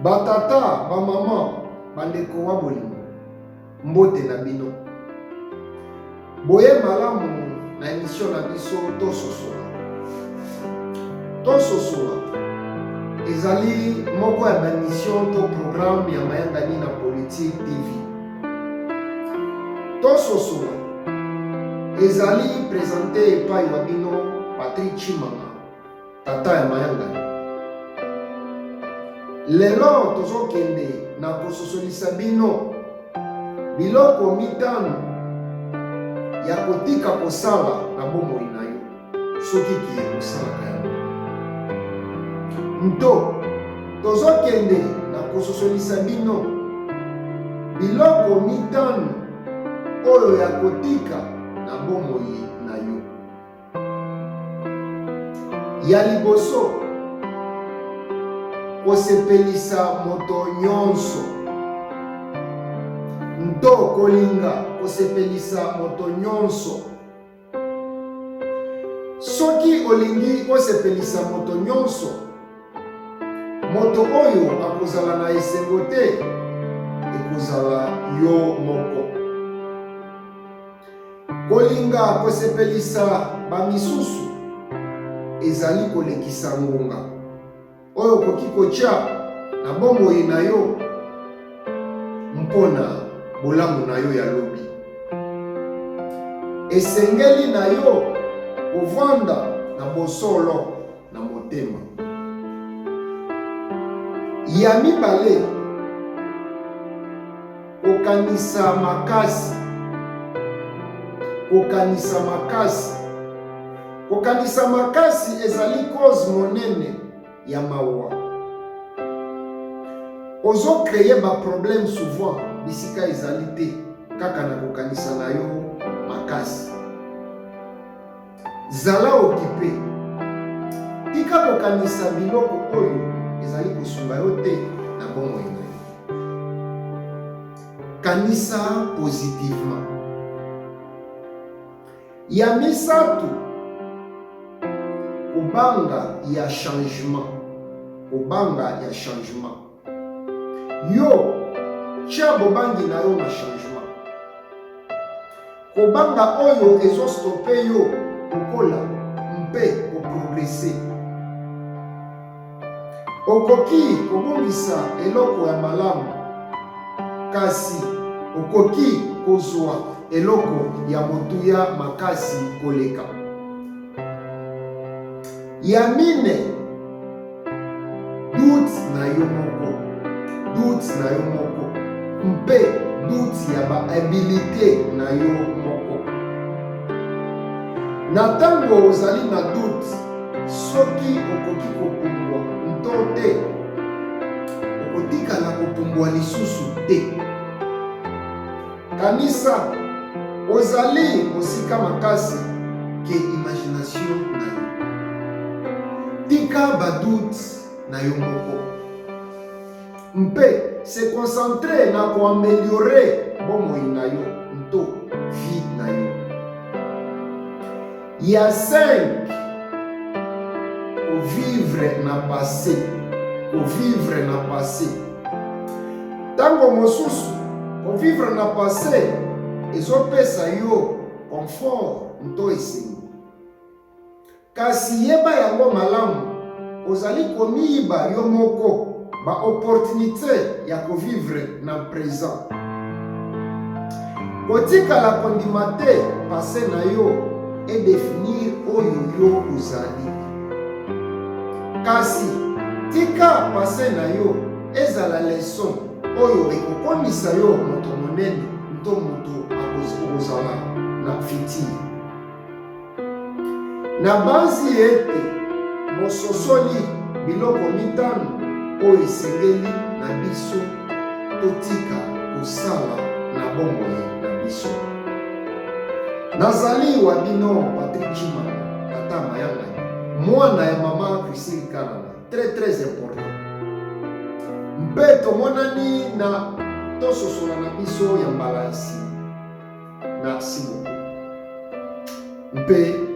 Ba tata, ba mama, ba ndeko wa bolingo, mbote na bino. Boye malamu na emission na biso Tososola. Tososola ezali moko ya ba emission to programme ya mayangani na Politique TV. Tososola ezali presente epai wa bino Patrick Tshimanga. Tata ya mayangani. Lelo tozokende na kososolisa bino biloko mitano ya kotika kosala na bomoi na yo soki ke osalaka yango. Nto tozokende na kososolisa bino biloko mitano oyo ya kotika na bomoi na yo. Ya liboso, kosepelisa moto nyonso. Nto kolinga kosepelisa moto nyonso. Soki olingi osepelisa moto nyonso, moto oyo akozala na esengo te ekozala yo moko. Kolinga kosepelisa bamisusu ezali kolekisa ngonga oyo okoki kotya na bomoi na yo mpo na bolamu na yo ya lobi. Esengeli na yo kovanda na bosolo na motema. Ya mibale, kokanisa makasi. Kokanisa makasi. Kokanisa makasi ezali cause monene ya mawa. Ozo créer ba problème souvent bisika ezali te kaka na kokanisa na yo makasi. Zala okipe. Tika kokanisa biloko oyo ezali kosunga yo te na bomoi na yo. Kanisa positivement. Ya misato, kobanga ya changement. Kobanga ya changement. Yo, tia bobangi na yo na changement. Kobanga oyo ezo stopper yo kokola mpe ko progresser. Okoki kobungisa eloko ya malamu, kasi okoki kozwa eloko ya motuya makasi koleka. Ya mine, doute na yo moko, doute na yo moko mpe doute ya ba habilite na yo moko. Na ntango ozali na doute soki okoki kopumbwa nto te, okotikala kopumbwa lisusu te. Kanisa, ozali mosika makasi ke imagination na yo. Tika ba doutes na yo moko mpe se concentrer na ko ameliorer bomoi na yo nto vie na yo. Ya 5, ko vivre na passe, ko vivre na passe. Tango mosusu ko vivre na passe ezopesa yo confort nto esengo. Kasi yeba yango malamu, ozali komiyiba yo moko ba opportunites ya ko vivre na present. Kotikala kondima te passe na yo e definir oyo yo ozali. Kasi tika passe na yo ezala leçon oyo ekokomisa yo moto monene nto moto okozala na futur. Nabanzi ete bososoli biloko mitano oyo esengeli na biso totika kosala na bomoi na biso. Nazali wa bino Patrick Tshimanga, tata mayangani, mwana ya mama Priscille Kalala, très très important. Mpe tomonani na tososola na biso ya mbala ya nsima. Merci beaucoup. Mpe.